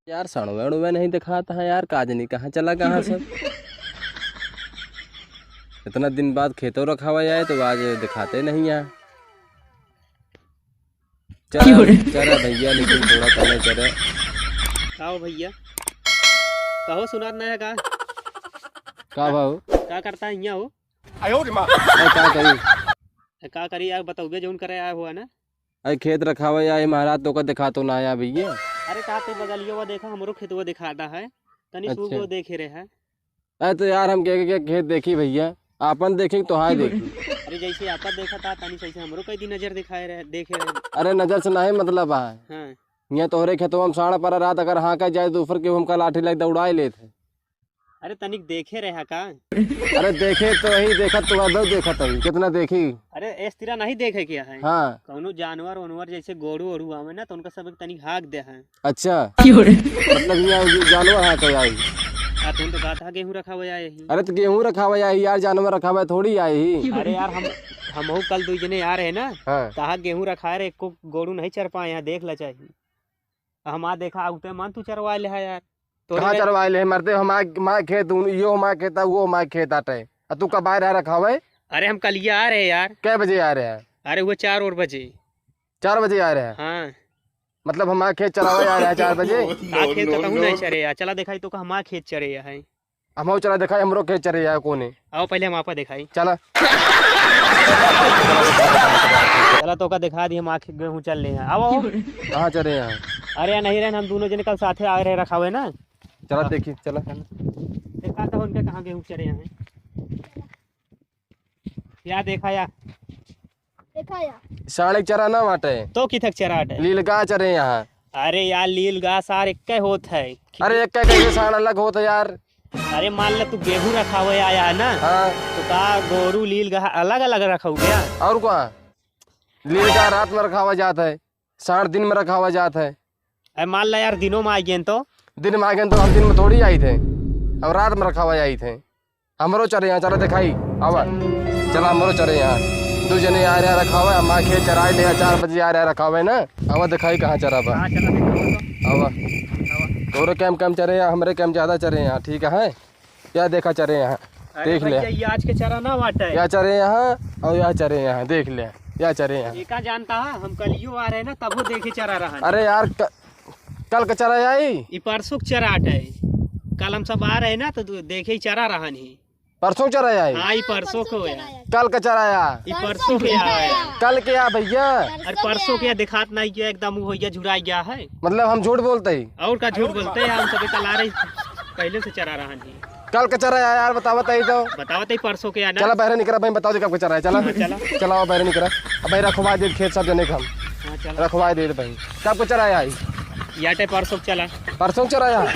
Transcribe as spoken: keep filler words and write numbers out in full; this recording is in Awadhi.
यार, सड़वे उड़वे नहीं दिखात है यार, का जनी कहाँ चला, कहाँ सब। इतना दिन बाद खेतों रखावा जाए तो आज दिखाते नहीं है। चरा, क्यों रे? चरा भैया, लेकिन थोड़ा कम चरा। का हो भैया? कहो, सुनात ना है का? का भाव? का करता है हियाँ हो? आयो रे माँ। अरे का करी? ए, का करी यार, बतौबे जौन करे आया हुआ ना। अरे खेत रखावे आए महाराज, तोका देखा तो ना आया भैया। अरे का ते बगलियो वा देखा, हमरो खेतवा दिखाता है, तनी सू अच्छा। वो देखे रहे है। अरे तो यार हम के, के, के खेत देखी भैया, आपन देखी तो हाय देखी। अरे जैसे आपन देखा था, तनी सैसे हमरो कई दिन नजर दिखाए रहे, देखे रहे। अरे नजर से नहीं मतलब है। हाँ। यहाँ तोहरे खेतवा में साढ़ पर रात अगर हाँका जाए तो ऊपर के हमका लाठी लाइके दौड़ाए लेत है। अरे तनिक देखे रहे का? अरे देखे तो ही, देखत तो है, बहुत देखत है, कितना देखी। अरे एस तिरा नहीं देखे क्या है? हाँ। कौनो जानवर वानवर जैसे गोरू ओरू आवे ना तो उनका सब तनिक हाँक दे है। अच्छा। क्यों रे? मतलब यहाँ जानवर हाँके आई? आ तुम तो कहा था गेहूँ रखावे आए ही। अरे तो गेहूँ रखावे आई यार, जानवर रखावे थोड़ी आई ही। अरे यार हम, हमहू कल दो जने आ रहे ना, हाँ। तहाँ गेहूँ रखा रहे, एको गोरू नहीं चर पाए, यहाँ देख ला चाहिए। हम आ देखा, आउते मन तू चरवाए ले है यार। तोरे कहाँ में चरवाए ले है? मरते हमार, हमार खेत, उन-, यो हमार खेत है, वो हमार खेत आटे। आ तू कब आए रहा रखावे? अरे हम कलिया आ रहे यार। कै बजे आ रहे हैं? अरे वो चार और बजे। चार बजे आ रहे हैं? हाँ। मतलब हमार खेत चरावे आ रहे हैं चार बजे? का खेत तो कहूँ नहीं चरे यार। चला देखाई तो का हमार खेत चरे है। हमहू चला देखाई, हमरो खेत चरे आए कोने। आओ पहले हम आपा देखाई। चला। चला तोका देखा दी, हम आखे गेहूँ चर ले हैं। आओ, आओ। कहाँ चरे हैं? अरे यार नहीं रहे, हम दोनों जने कल साथे आ रहे रखावे ना। चला हाँ। देखी, चला। देखा था उनके कहाँ गेहूँ चरे हैं। या देखा या। देखा या। साढ़े चरा ना बाटे। तो किथक चरा बाटे? लीलगा चरे यहाँ। अरे यार, लीलगा सार एक्के होत है। अरे एक्के कैसे साढ़ अलग होत है यार? अरे मान ले तू गेहूँ रखावे आया है ना, हाँ। तो का गोरू लीलगा अलग अलग रखोगे? और का? लीलगा रात में रखावा जात है, साढ़ दिन में रखावा जात है। अरे मान ला यार, दिनों में आ गए तो? दिन में आ गए तो हम दिन में थोड़ी आई थे, अब रात में रखावा आई थे। हमरो चरे यहाँ, चला देखाई, आवा। चला हमरो चरे यहाँ। दू जने आ रहा रखावा, हमार खेत चराए ले, चार बजे आ रहा रखावे ना। आवा देखाई कहाँ चरा बा। हाँ, चला देखावा तो। आवा। आवा। तोरे कैम कम चरे यहाँ, हमरे कैम ज्यादा चरे यहाँ, ठीक है? या देखा चरे यहाँ, अरे देख ले। भैया, ये आज के चरा ना बाटे। या चरे यहाँ और या चरे यहाँ, देख ले। या चरे यहाँ। ये का जानता है, हम कलियो आ रहे ना, तबो देखे चरा रहा। अरे यार, क-, कल के चरा आई? ई परसों के चरा आटे। कल हम सब आ रहे ना, तो दु-, देखे ही चरा रहन ही। परसों चरा आई? हाँ, ई परसों को है। कल के चरा आया? ई परसों के आया। कल के आ भैया? अरे परसों के दिखात नहीं गया, एकदम वो हो गया, झुरा गया है। मतलब हम झूठ बोलते ही? और का झूठ बोलते हैं, हम सभी कल आ रहे, पहले से चरा रहन ही। कल के चरा आया यार, बतावा तई तो। बतावा तई परसों के आना। चला बहरे निकरा भाई, बताओ जी कब के चरा है, चला। हाँ, चला। चला आओ बहरे निकरा। अब भाई रखवाए दे खेत सब जने के हम। हाँ, चला। रखवाए दे भाई। कब के चरा है आई? याटे परसों चला। परसों चरा है? हाँ।